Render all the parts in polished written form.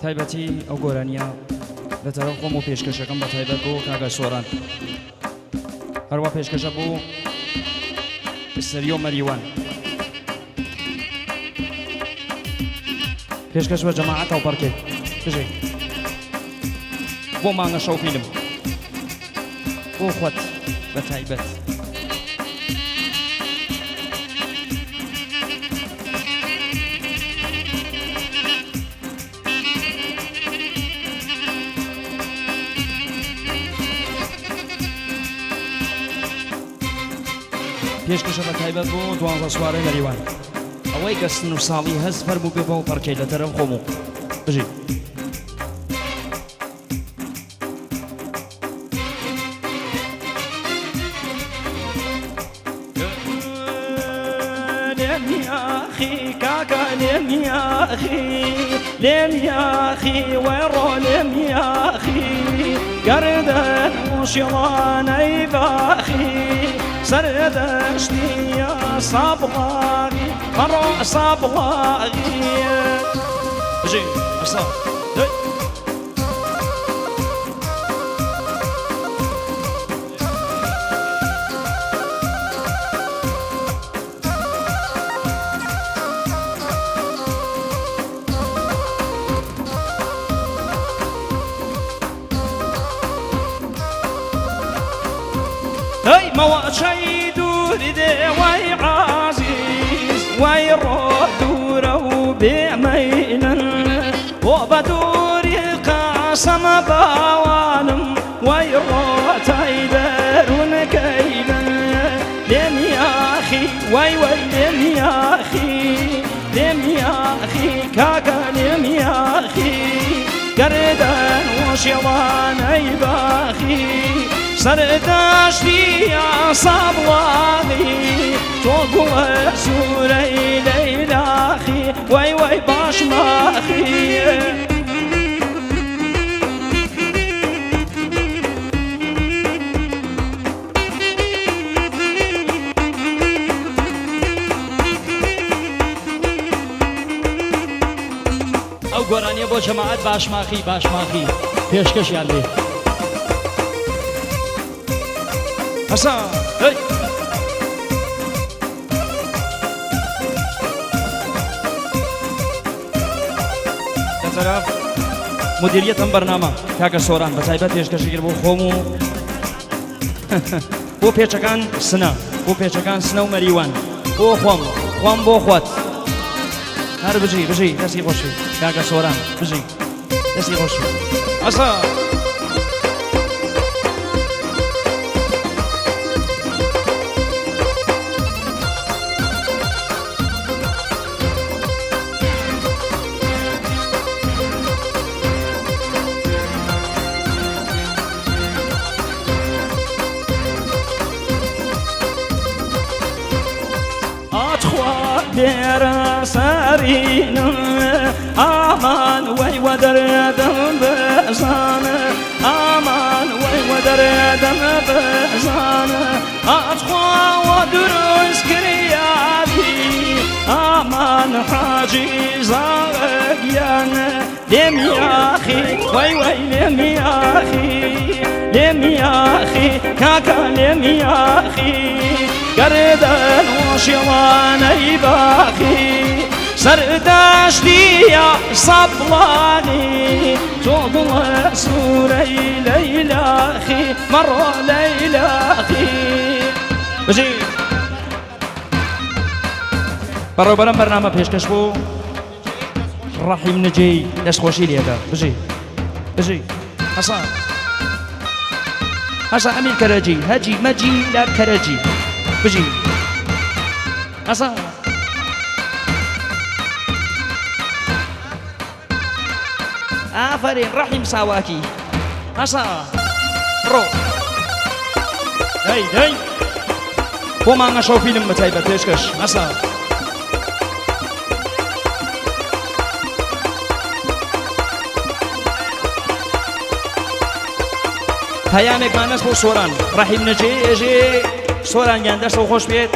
تایبەتی ئەو گۆرانیە لە تەرەف خۆم و پێشکەشەکەم بە تایبەت بۆ کاکە سۆران هەروە پێشکەشە بۆ سەریۆ مەریوان پێشکەش بە جەماعەت و پەڕکێ بژێ بۆ مانگە شەو فیلم بۆ خۆت بە تایبەت. پێشکەشە بە تایبەت بۆ دوانزە سوارەی مەریوان ئەوەی کە سن و ساڵی هەست فەرموو بێ بەو پەڕکەی لە تەرەف خۆم و بژی. لێم یاخی کاکە لێم یاخی لێم یاخی وەڕۆ لێم یاخی گەردن وشیڵانەی باخی سەردەشتیە سابڵاغی مەڕۆ سابڵاغی بژی ئەسا دەی. هەی مەواچەی دووری دێ وای عازیز وای ڕۆ دوورە و بێمەیلن بۆ بە دووری قاسەمە باوانم وای ڕۆتای دەروون کەیلن لێم یاخی وای وای لێم یاخی لێم یاخی کاکە لێم یاخی گەردەن وشێوانەی باخی سەرداشتی ئاسابڵاغی تۆ گوڵە سوورەی لەیلاخی وای وای باشماخی. ئەو گۆرانیە بۆ جەماعەت باشماخی باشماخی پێشکەشیان لێ. هەسا هەی. لە تەرەف مدیریەت ئەم بەرنامە کاکە سۆران بە تایبەت پێشکەشی کرد بۆ خۆم و بۆ پێچەکان سنە بۆ پێچەکان سنە و مەریوان بۆ خۆم خۆم بۆ خۆت هەر بژی بژی دەستی خۆشی کاکە سۆران بژی دەستی خۆشی ئەسا. ئاتخوا لێرە سەرینم ئامان وەی وە دەردم بزانە ئامان وەی وە دەردم بزانە ئاتخوا وە دروست کریابی ئامان حاجی زاغیان لێم یاخی وەی وەی لێم یاخی لێم یاخی کاکە لێم یاخی گەردەن وشێوانەی باخی سەرداشتیە ساپڵانی تۆ گوڵە سوورەی لەیلاخی مەڕۆ لەیلاخی بژی. بەڕێوبەرم بەرنامە پێشکەش بوو ڕەحیم نجێی دەستخۆشی لێدە بژی بژی هەسا هەسا ئەمیر کەرەجی هەجی مەجی لە کەرەجی بژی هەسا ئافەرین ڕەحیم ساواکی هەسا ڕۆ دەی دەی بۆ مانگە شەو فیلم بەتایبەت پێشکەش هەسا پەیامێکمان نەست بۆ سۆران ڕەحیم نەجێ ئێژێ. سۆران گیان دەستەوە خۆش بێت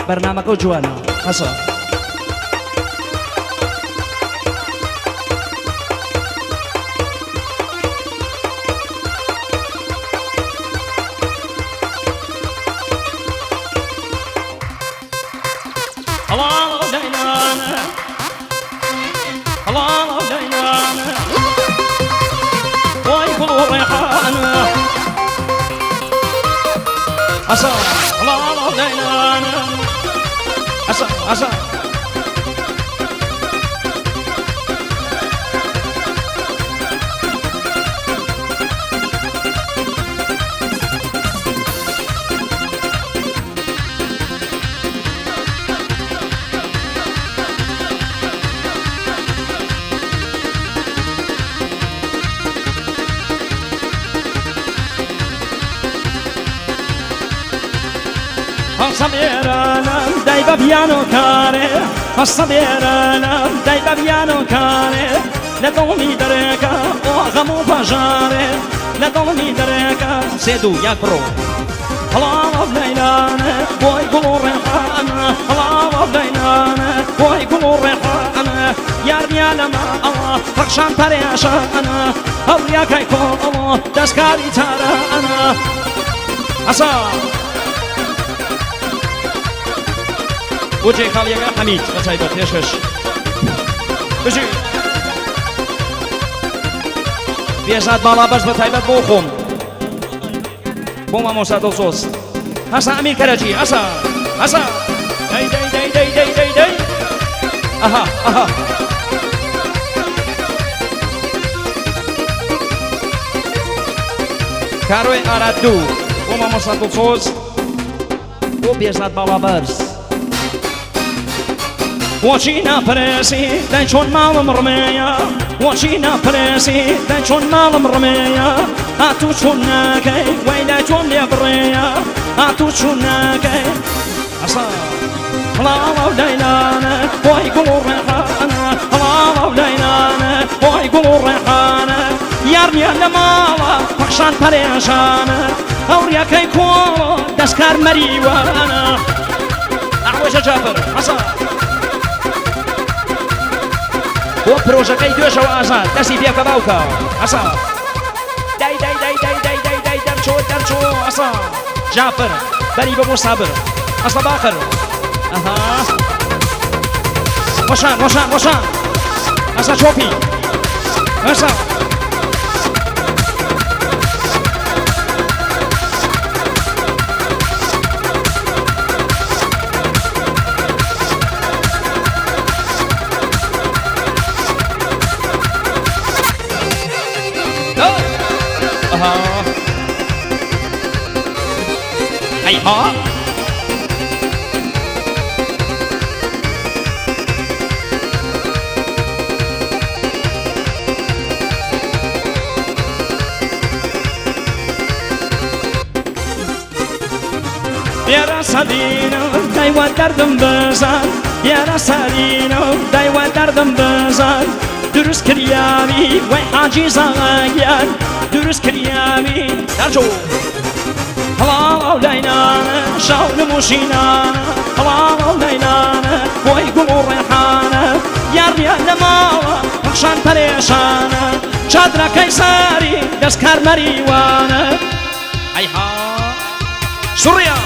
بەرنامەکە جوانە هەسە. هەسە دای بە پیانۆ کارێ هەسە بێرانم دای بە پیانۆ کارێ لە دڵمی دەرێکە ئۆ غەم و پەژارێ لە دڵمی دەرێکە سێ دوو یەک بڕۆ هەڵاڵە لەیلانە بۆی گوڵ و ڕێحانە هەڵاڵە لەیلانە بۆی گوڵ و ڕێحانە یارنیا لە ماڵە پەخشان پەرێشانە هەڵیاکای کۆڵۆ دەستکاری چارانە ئەسا بۆ جێ خاڵیەکە حەمید بە تایبەت پێشکەش بژی بێزاد باڵا بەس بە تایبەت بۆ خۆم بۆ مامۆستا دڵسۆز هەسا ئەمیر کەرەجی هەسا هەسا دەی دەی دەی دەی دەی دەی دەی ئەها ئەها کارۆی ئاراد دوو بۆ مامۆستا دڵسۆز بۆ بێزاد باڵا بەرز بۆچی ناپرسی دای چۆن ماڵم ڕمەیە بۆچی ناپرسی دای چۆن ماڵم ڕمەیە هاتوو چۆن ناکەی وای لای تۆم لێ بڕێیە هاتوو چۆن ناکەی ئەسا هەڵاڵە و لەیلانە بۆی گوڵ و ڕێحانە هەڵاڵە و لەیلانە بۆی گوڵ و ڕێحانە یار نییە لە ماڵە پەخشان پەرێشانە هەوریەکەی کۆڵۆ دەستکار مەریوانە ئەحوەشە جافر حەسا بۆ پرۆژەکەی دوێشەوە ئازاد دەستی پێکە باوکە حەسا دای دای دای دای دای دای دای دەرچۆ دەرچۆ ئەسا جافر بەری بە بۆ سابر ئەسا باخر ئەها وەشان وەشان وەشان ئەسا چۆپی ئەسا ئەیها یارە سەدینە دایوە دەردم بزان یارە سەرینە دایوە دەردم بزان دروست کریاوی وەی حاجی زاگیان دروست کریاوی دەرچوو هەڵاڵ لەینانە شاو نموشینانە هەڵاڵ لەینانە بۆی گوڵ و ڕێحانە یاریان لە ماڵە پەخشان پەرێشانە چادرەکەی ساری دەستکار مەریوانە ئەیها سوڕیا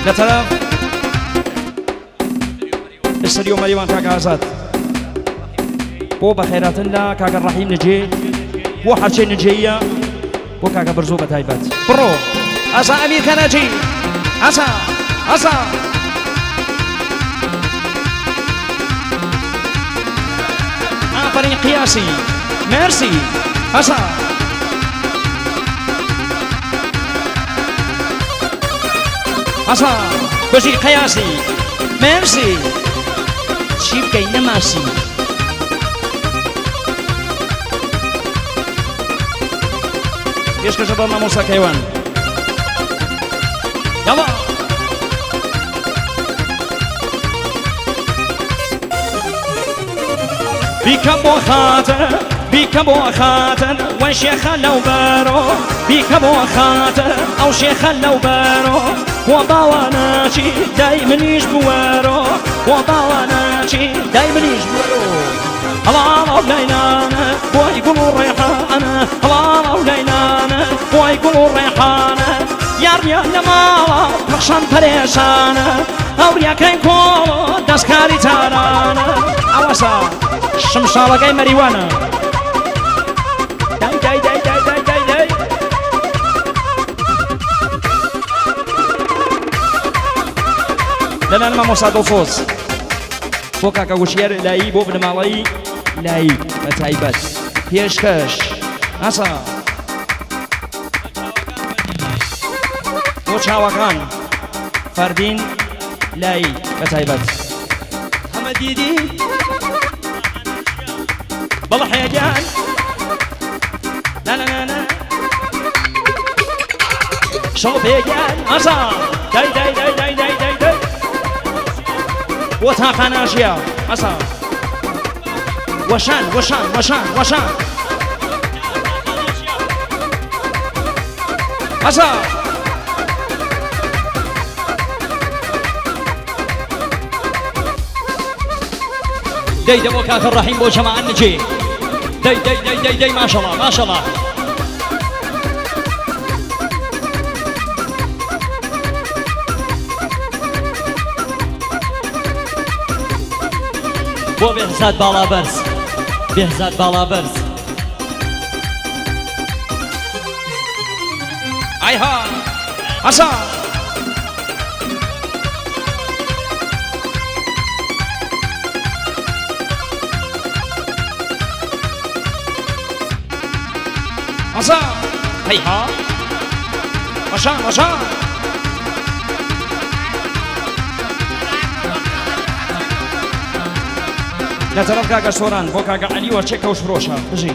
لە تەرەف استدیۆ مەریوان کاکە ئازاد بۆ بەخێراتن لە کاکە ڕەحیم نجێ بۆ هەرچێ نجێیە بۆ کاکە برزۆ بە تایبەت بڕۆ ئازا ئەمیر کەنەجی ئازا ئازا ئافەرین قیاسی مێرسی ئازا ئازا بژی قیاسی مێرسی چی بکەی نەماسی پێشکەشە بە مامۆستا کەیوان یاڵا بیکەم بۆ خاتر بیکە بۆ خاتر وەی شێخە لەو بەرۆ بیکە بۆ خاتر ئەو شێخە لەو بەرۆ بۆ باوە ناچی دای منیش بوەرۆ بۆ باوە ناچی دای منیش بوەرۆ هەڵاڵە و لەیلانە بۆی گوڵ و ڕێحانە هەڵاڵە و لەیلانە بۆی گوڵ و ڕێحانە یاریان لە ماڵە پەخشان پەرێشانە هاوریاکەی کۆڵ دەستکاری تارانە ئەوەسا شمشاڵەکەی مەریوانە دای دای دای دای دای دای دای لەلایەن مامۆستا دڵسۆز بۆ کاکە وشیار لایی بۆ بنەماڵەی لایی بە تایبەت پێشکەش ئاسا بۆ چاوەکان فەردین لایی بە تایبەت هەمە دیدی بەڵە حەیەگیان لا لا لا لا شەڵپێگیان ئاسا دای دای دای دای دای دای دای بۆ تاقاناژیە ئاسا وەشان وەشان وەشان وەشان ئاسا دەی دە بۆ کاکە ڕەحیم بۆ جەماعەت نجێ دەی دەی دەی دەی دەی ماشەڵا ماشەڵا بۆ بێهزاد باڵا بەرز بێهزاد باڵا بەرز ئایها ئەسا ئەسا هەیها وەشان وەشان لە تەرەف کاکە سۆران بۆ کاکە عەلی وەرچێ کەوش فرۆشە بژی.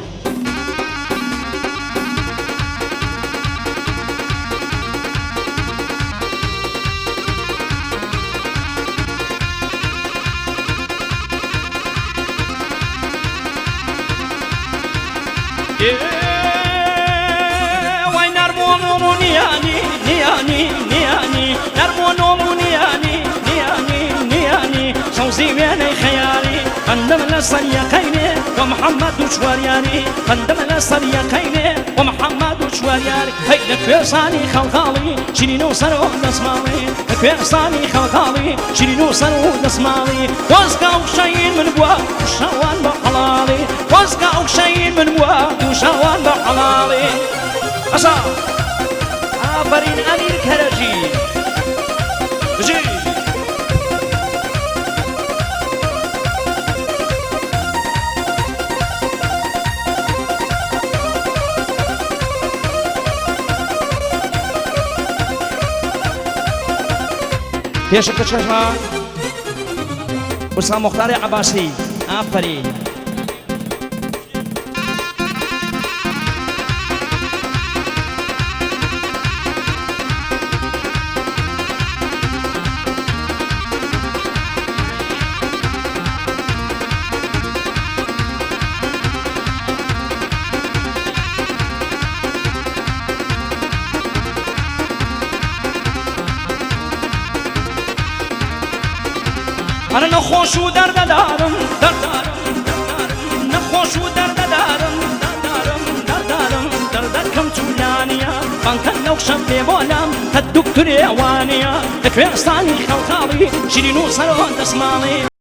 وای نەرمۆنۆم و نیانی نیانی نیانی نەرمۆنۆم و نیانی نیانی نیانی سەوزی وێنەی خەیالی بەندم لەسەر یەقەینێ وە محەممەد و چواریانی بەندم لەسەر یەقەینێ وە محەممەد و چواریاری هەی لە کوێستانی خەڵخاڵی شیرین و سەر و دەسماڵی لە کوێستانی خەڵخاڵی شیرین و سەر و دەسماڵی خۆزگا و شەین من بووە شەوان بە حەڵاڵی خۆزگا و شەین من بووە دووشەوان بە حەڵاڵی ئەسا ئافەرین ئەمیر کەرەجی بژی. پێشەکە چەژما وسا مختاری عباسی ئافەرین. ئەرە نەخۆش و دەردەدارم دەردارم نەخۆش و دەردەدارم دەردارم دەردارم دەردەکەم چولانیە بانکە لەو شەم پێ بۆلام کە دکتورێ وانیە لە کوێستانی خەڵخاڵی شیرین و سەرۆ دەسماڵی.